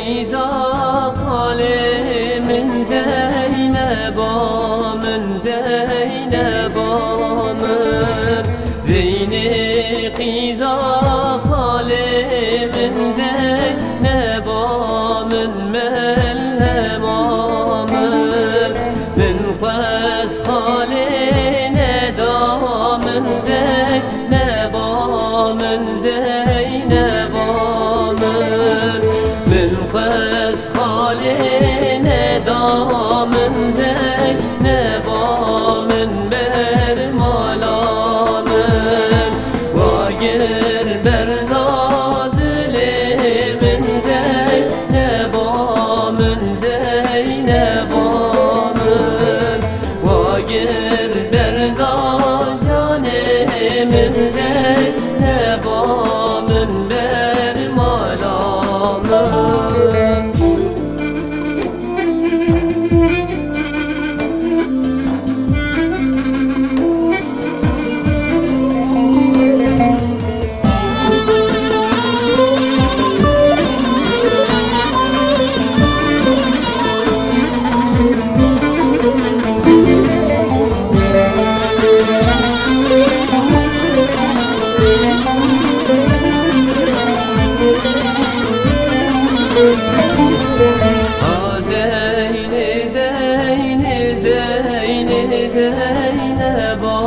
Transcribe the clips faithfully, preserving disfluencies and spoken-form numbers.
Qîza xalê min Zeyneba min, Zeyneba min. Zeynê qîza xalê min, Zeyneba min, melhema min. Min xwest xalê neda min, Zeyneba min, Zeyneba min. Min xwest xalê neda min, Zeyneba min, ber mala min. Wagir berda dilê min, Zeyneba min, Zeyneba min. Wagir berda canê min, Zeyneba min, ber mala min. Ha Zeynê, Zeynê, Zeynê, Zeyneba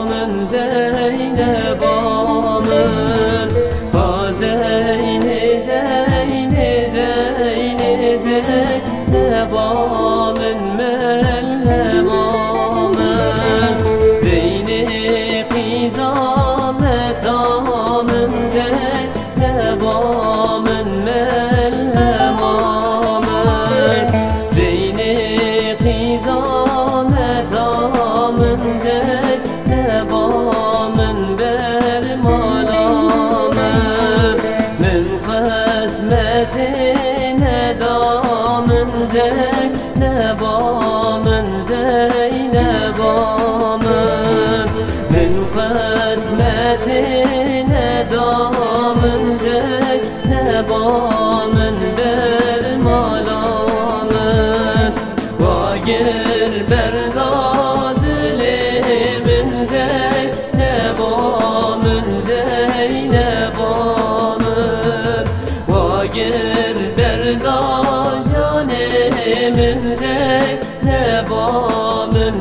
min, Zeyneba min. Ha Zeynê, Zeynê, Zeynê, Zeyneba min, melhema min. Zeynê qîza meta min, Zeyneba min, melhema min. Zeynê qîza meta min, Zeyneba min, ber mala min. Min qismetê neda min, Zeyneba min, Zeyneba min. Min qismetê neda min, Zeyneba min, ber mala min. Wagir berda dilê min, Zeyneba min, Zeyneba min. Wagir berda canê min, Zeyneba min,